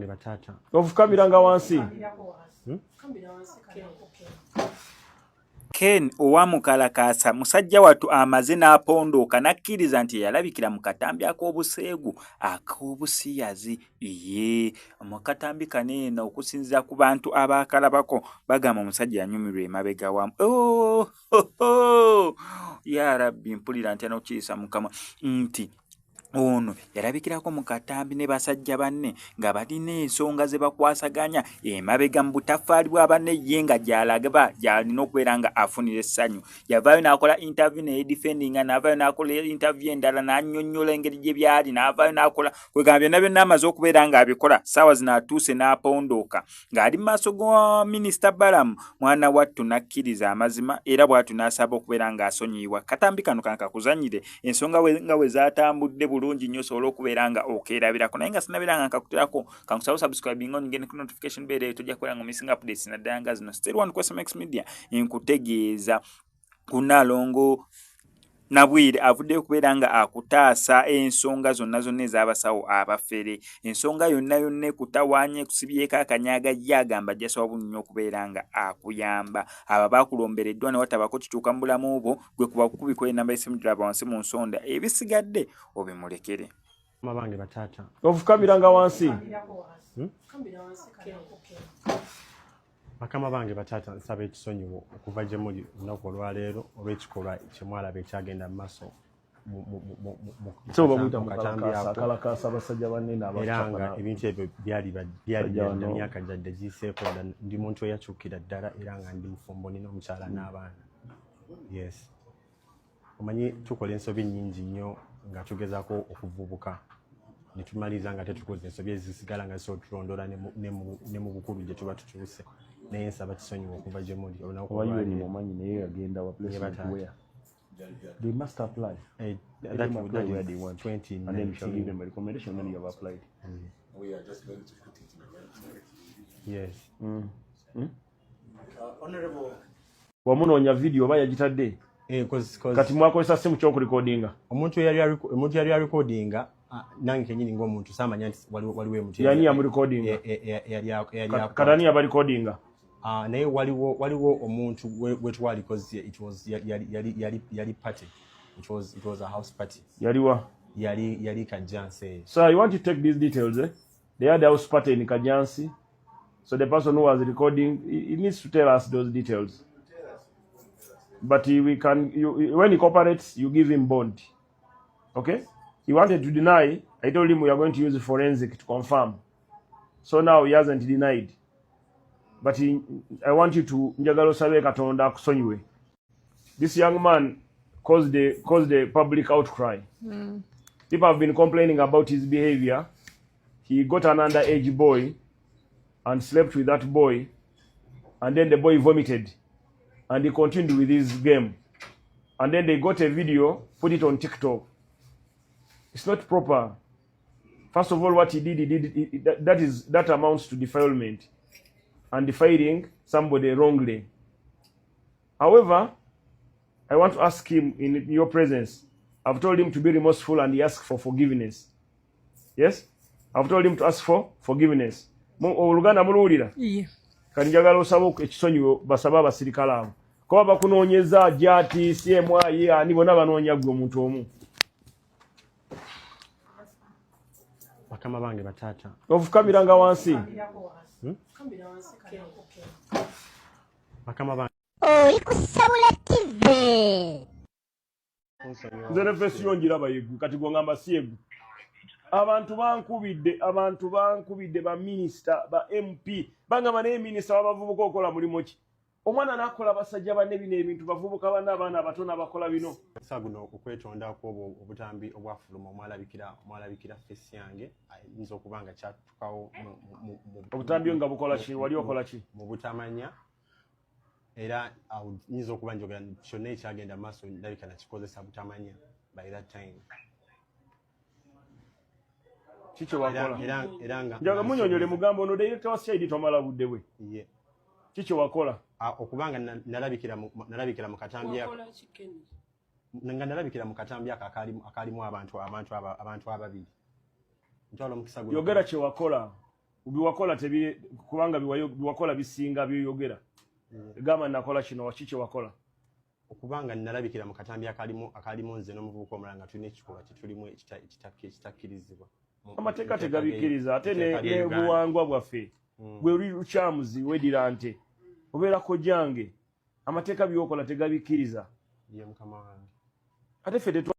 Bange bataata. Ofukamiranga wansi. Ken owa Mukalakaasa musajja wattu amaze n'apondooka n'akkiriza nti yalabikira mu katambi ak'obuseegu ak'obusiyazi. Yee, mu katambi kano eno okusinziira ku bantu abaakalabako bagamba omusajja yanyumirwa emabega wa oh, oh, ya Rabbi, mpulira ntya n'okukiyisa Mukama nti ono yalabikirako mu katambi ne basajja banne nga balina ensonga ze bakwasaganya emabega mu butaffaali bwa banne, ye nga gy'alagaba gy'alina okubeera nga afunira essanyu. Yavaayo n'akola interview ne yedifendinga, n'avaayo n'akola interview endala n'annyonnyola engeri gye byali, n'avaayo n'akola kwegamba byonna byonna amaze okubeera ng'abikola. Ssaawa zino atuuse n'apondooka ng'ali mu maaso ga minisita Balaam mwana wattu n'akkiriza amazima era bw'atyo n'asaba okubeera ng'asonyiyibwa. Katambi kano kankakuzannyire ensonga nga we zaatambudde bulungi nnyo osobole okubeera nga okeerabirako, naye nga sinabeera nga nkakuterako kankusaba subscribing on ngende ku notification bell eyo tojja kubeera nga missing updates naddala nga zino. Still one ku SMX Media nkutegeeza ku Nnaalongo Nabwire avuddeyo okubeera nga akutaasa ensonga zonna zonna ez'abasawo abafere. Ensonga yonna yonna ekutawaanya ekusibyeko akanyaga ye agamba ajja sobola nnyo okubeera nga akuyamba. Abo abakulombereddwa ne watabaako kikyuka mu bulamu bwo gwe kuba bukubi ku ennamba y'essimu giraba wansi mu nsonda ebisigadde obimulekere. Mabange bataata. Ofukamiranga wansi. Bakama bange bataata, nsaba ekisonyiwo okuva gye muli olunaku olwaleero olw'ekikolwa kye mwalaba ekyagenda mu maaso era nga ebintu ebyo byali byadda myaka gyadde giyiseeko dda. Ndi muntu eyakyukira ddala era nga ndi mufumbo, nina omukyala n'abaana. Yes, omanyi tukola ensobi nnyingi nnyo nga tugezaako okuvubuka ne tumaliriza nga tetukoze ensobi ezisigala nga zisobola otulondoola ne mu bukulu gye tuba tutuuse, naye nsaba kisonyiwa okuva gye muli olunaku Oba UN mumanyi naye yagenda wa placement where they must apply. That, Let them apply that where is they want. And then we shall give 2019. them a recommendation when you have applied. We are just going to put it in a website. Yes. Honorable Wamunoonya video oba yagitadde? Eh, 'cause Kati mwakozesa simu ky'okurekodinga? Omuntu yali arekodinga, nange kenyini ng'omuntu saamanya nti waliwo omuntu Yani yamurekodinga? Eyali Kati ani yabarekodinga? Ah, naye waliwo omuntu gwe twali, 'cause it was yali party, it was a house party. Yaliwa? Yali Kajjansi eyo. So I want you to take these details, eh? They had a house party in Kajansi. So the person who was recording, he needs to tell us those details. But he, we can, you, when he cooperates, you give him bond. Okay? He wanted to deny. I told him we are going to use forensic to confirm. So now he hasn't denied. But I want you to, njagala osabe Katonda akusonyiwe. This young man caused a public outcry. People have been complaining about his behavior. He got an underage boy and slept with that boy, and then the boy vomited, and he continued with his game. And then they got a video, put it on TikTok. It's not proper. First of all, what he did, he did he, that, that is that amounts to defilement and defiling somebody wrongly. However, I want to ask him in your presence. I've told him to be remorseful and he asked for forgiveness. Yes? I've told him to ask for forgiveness. Oluganda muluwulira? Yeah. Kati njagala osaba ekisonyiwo, basabe abasirikale abo. Kuba bakunoonyeza jati, CMI, ani bonna banoonya ggwe omuntu omu. Bakama bange bataata. Ofukamiranga wansi. Bakama bange. Oli ku Sabula TV. Kunsonyiwa. Nze ne face yo ngiraba yeggwe, kati gwe ngamba si yeggwe. Abantu bankubidde, abantu bankubidde, ba minisita, ba MP bangamba, naye minisita w'abavubuka okola mulimu ki? Omwana n'akola basajja banne bino ebintu, bavubuka banne, abaana abato n'abakola bino. Sa guno okwetonda kwobwo obutambi obwafuluma omwalabikira face yange ayinza okuba nga kyatukawo Obutambi nga bukola ki? Wali okola ki? Mu butamanya era awo nyinza okuba njogera kyonna ekyagenda mu maaso ndabika nakikozesa butamanya by that time. Ki kye wakola? Era nga Njaga munyonyole mugambo ono director wa CID tomala budde bwe. Ye. Ki kye wakola? Ah, okubanga nalabikira mu katambi ako Wakola ki, Kenny? Nga nalabikira mu katambi ako akaalimu abantu ababiri. Ntwala omukisa guno Yogera kye wakola. Biwakola tebi kubanga biwakola bisinga byoyogera. Gamba nakola kino, waki kye wakola? Okubanga nalabikira mu katambi akalimu nze n'omuvubuka omulala nga tulina ekikolwa kyetulimu ekitakkirizibwa. Amateeka tegabikkiriza, ate ne buwangwa bwaffe bwe luli lukyamuzi. Weddira nte, obeera kojjange, amateeka byokola tegabikkiriza. Ye mukama wange. Ate ffe tetwa